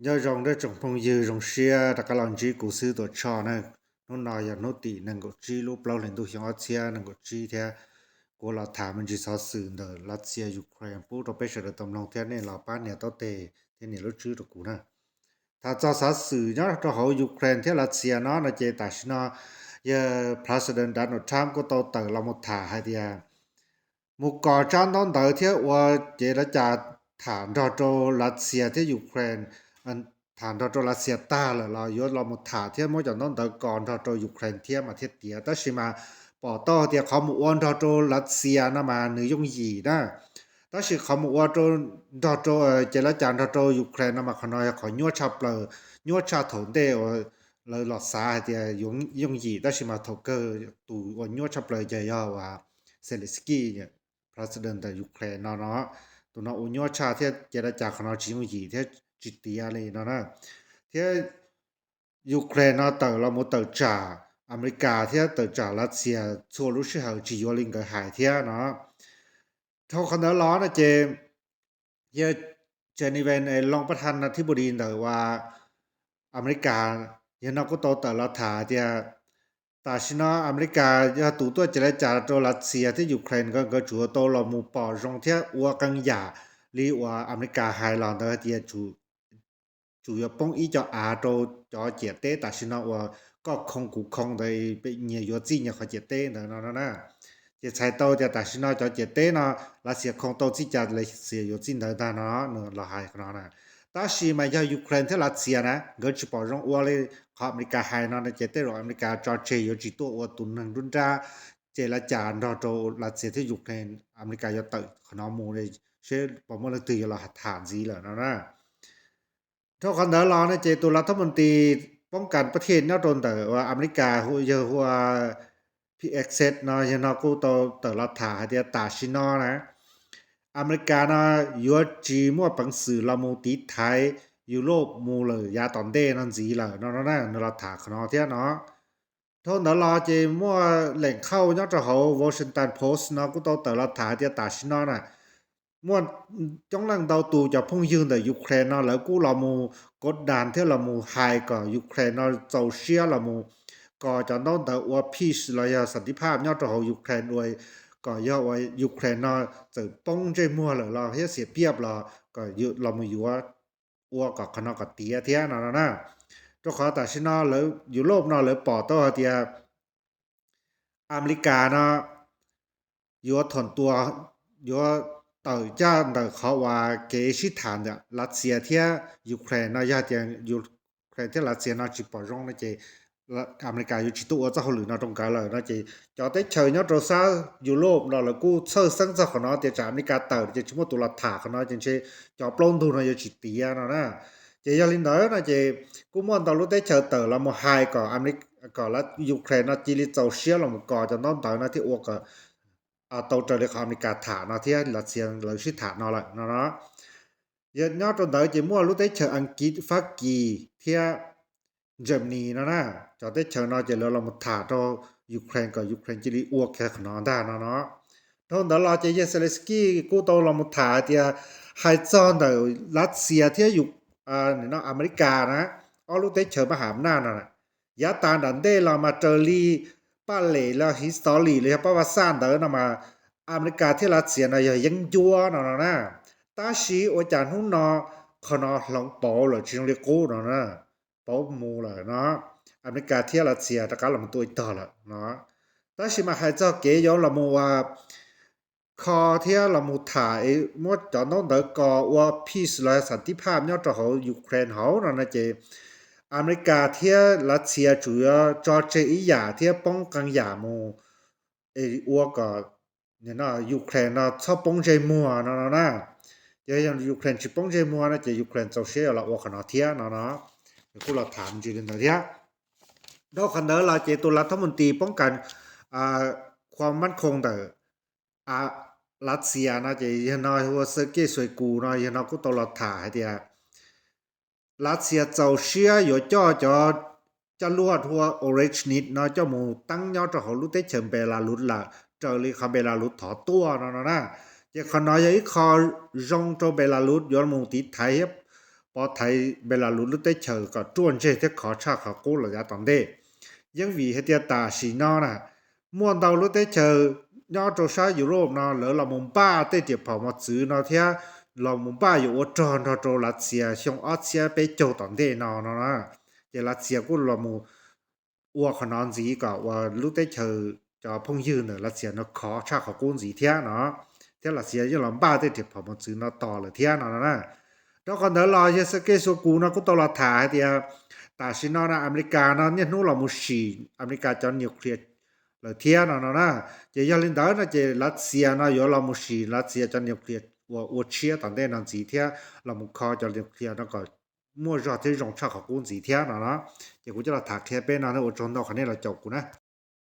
Nyob zoo tsoom phooj ywg, zoo siab rov qab los ntsib kuv xwb tuam tshoj na. Hnub no yog hnub tim nees nkaum tsib lub plaub hlis ntuj xyoo ob txhiab nees nkaum tsib thiab kuv los tham me ntsis xov xwm ntawm Lav Xias Ukraine pub rau peb sawv daws tau mloog thiab nej los pab nias taub tes thiab nias lub tswb rau kuv na. Tham txog xov xwm nyob rau hauv Ukraine thiab Lav Xias no no ces tam sim no yog President Donald Trump kuj tau tawm los mus tham hais tias mus kos tsab ntaub ntawv thiab ua cev lav cas tham nrog rau Lav Xias thiab Ukraine, tham nrog rau Lav Xias tag lawm los yuav los mus tham thiab muab cov ntaub ntawv kos nrog rau Ukraine thiab mas thiaj tiav. Tab sis mas pom tau tias qhov mus ua nrog rau Lav Xias no mas nws yooj yim na. Tab sis qhov mus ua nrog rau cev lav cas nrog rau Ukraine no mas qhov no yog qhov nyuaj tshaj plaws, nyuaj tshaj thaum ntej uas lawv los xav hais tias yooj yim, tab sis mas thaum kawg tus uas nyuaj tshaj plaws ces yog uas Zelensky, President Ukraine no no. Tus no ua nyuaj tshaj thiab cev lav cas qhov no tsis yooj yim thiab tsis tiav li no na. Thiab Ukraine no tawm los mus tawm tsam Amelikas thiab tawm tsam Lav Xias txhua lub sij hawm tsis yuav li nkawd hais thiab no. Dhau qhov ntawd los no ces yog Tseneven Lon Pab Tha Nas Thib Pus Dis ntawm uas Amelikas yog no kuj tau tawm los tham tias tam sim no Amelikas yog tus tuaj cev lav cas rau Lav Xias thiab Ukraine, nkawd tsuas tau los mus pom zoo thiab ua qee yam li uas Amelikas hais los ntawd hais tias tsuas yuav poob ib co av rau cov ciam teb tam sim no uas koj khoo kuv khoo ntawd, nyias yuav txij nyias qhov ciam teb ntawd no no na. Ces txhais tau tias tam sim no cov ciam teb no Lav Xias khoo tau txij cas Lav Xias yuav txij ntawd ntag no, nws los hais qhov no na. Tab sis mas yog Ukraine thiab Lav Xias na nkawd tsis pom zoo ua li qhov Amelikas hais no no ces tej zaum Amelikas tso tseg yuav tsis tuaj ua tus neeg nruab nrab cev lav cas nrog rau Lav Xias thiab Ukraine, Amelikas yuav tawm qhov no mus seb puas muaj leej twg yuav los tham ntxiv lawm no na. Dhau qhov ntawd los no ces tus lav thab mus tis poob kas pab thiaj nyob rau ntawm uas Amelikas yawg hu ua Pete Hegseth no yog no kuj tau tawm los tham hais tias tam sim no na Amelikas no yuav tsis muaj peev xwm los mus tiv thaiv Europe mus lawm yav tom ntej no ntxiv lawm no no na, nws los tham qhov no thiab no. Dhau ntawd los ces muaj leem khauj nyob rau hauv Washington Post no kuj tau tawm los tham tias tam sim no na muaj coob leej ntau tus cov phooj ywg ntawm Ukraine no lawv kuj los mus kov das thiab los mus hais kom Ukraine no txaus siab los mus kos cov ntaub ntawv ua peace los yog xas tiv phaj nyob rau hauv Ukraine ua kom yog ua Ukraine no txawm poob ntsej muag lawm los thiab xiam piaj los kom los mus yuav ua kom qhov no kom tiav thiab no no na. Rau qhov tam sim no lawv Europe no lawv pom tau hais tias Amelikas no yuav thaum tua, yuav tawm caj ntawm qhov uas kev sib tham ntawm Lav Xias thiab Ukraine no, yog tias Ukraine thiab Lav Xias no tsis pom zoo no ces Amelikas yuav tsis tuaj ua txoj hauj lwm no rau nkawd lawm no ces cov teb chaws nyob rau sab Europe no lawv kuj txhawj xeeb txog qhov no tias tsam Amelikas tawm ces tsis muaj tus los tham qhov no ces ntshe cov plaub ntug no yuav tsis tiav no na. Ces yog li ntawd no ces kuj muaj ntau lub teb chaws tawm los mus hais kom kom Ukraine no cia li txaus siab los mus kos cov ntaub ntawv no thiab ua kom tau raws li qhov Amelikas tham no thiab Lav Xias lawv sib tham no lawm no no. Yog nyob rau ntawd ces muaj lub teb chaws Askiv, Fab Kis thiab Germany no na. Cov teb chaws no ces lawv los mus tham rau Ukraine kom Ukraine cia li ua kiag qhov no ntag no no. Dhau ntawd los ces yawg Zelensky kuj tau los mus tham hais tias hais txog ntawm Lav Xias thiab Amelikas na, ob lub teb chaws mab ham naj no, yav tas nram ntej los mas raws li paj lem los history los yog paj vaj xaj ntawd no mas Amelikas thiab Lav Xias no yog yeeb ncuab no no na. Tab sis ua cas hnub no qhov no hloov pauv lawm tsis zoo li qub no na, pauv mus lawm no. Amelikas thiab Lav Xias rov qab los mus tua ib tog lawm no. Tab sis mas hais txog kev yuav los mus ua kho thiab los mus tham muab cov ntaub ntawv kos ua peace los xas tiv phaj nyob rau hauv Ukraine hauv no no ces Amelikas thiab Lav Xias tsuas yuav tso tseg ib yam thiab poob qee yam mus ua kom Ukraine no txhob poob ntsej muag no no na. Ces yog Ukraine tsis poob ntsej muag no ces Ukraine txaus siab yuav los ua qhov no thiab no no. Kuj los tham me ntsis li ntawd thiab. Dhau qhov ntawd los ces tus lav thab mus tis poob kas khua mab khoo ntawm Lav Xias no ces yog no hu ua Sergei Shoigu no yog no kuj tau los tham hais tias Lav Xias txaus siab yuav coj cov caj luaj hu ua Orezhnit no coj mus teeb nyob rau hauv lub teb chaws Belarus lawm raws li qhov Belarus thov tuaj no no na. Ces qhov no yog ib qho zoo rau Belarus yuav mus tiv thaiv thiab pov thaiv Belarus lub teb chaws kom ruaj ntseg thiab khov tshaj qhov qub los yav tom ntej. Yeej vim hais tias tam sim no na, muaj ntau lub teb chaws nyob rau sab Europe no lawv los mus npaj tej riam phom mos txwv no thiab los mus npaj yuav ua rog nrog rau Lav Xias xyoo ob txhiab peb caug tom ntej no no na. Ces Lav Xias kuj los mus ua qhov no ntxiv kom uas lub teb chaws cov phooj ywg ntawm Lav Xias no khov tshaj qhov qub ntxiv thiab no, thiab Lav Xias yeej los npaj tej riam phom mos txwv no tos lawm thiab no no na. Rau qhov ntawd los yawg Sergei Shoigu no kuj tau los tham hais tias tam sim no na Amelikas no niaj hnub los mus sim Amelikas cov nuclear lawm thiab no no na. Ces yog li ntawd no ces Lav Xias no yuav los mus sim Lav Xias cov nuclear uas ua tshiab tom ntej no ntxiv thiab los mus kho cov nuclear no kom muaj zog thiab zoo tshaj qhov qub ntxiv thiab no no. Ces kuv coj los tham qhia peb no, ua tsaug ntau qhov nej los caum kuv na.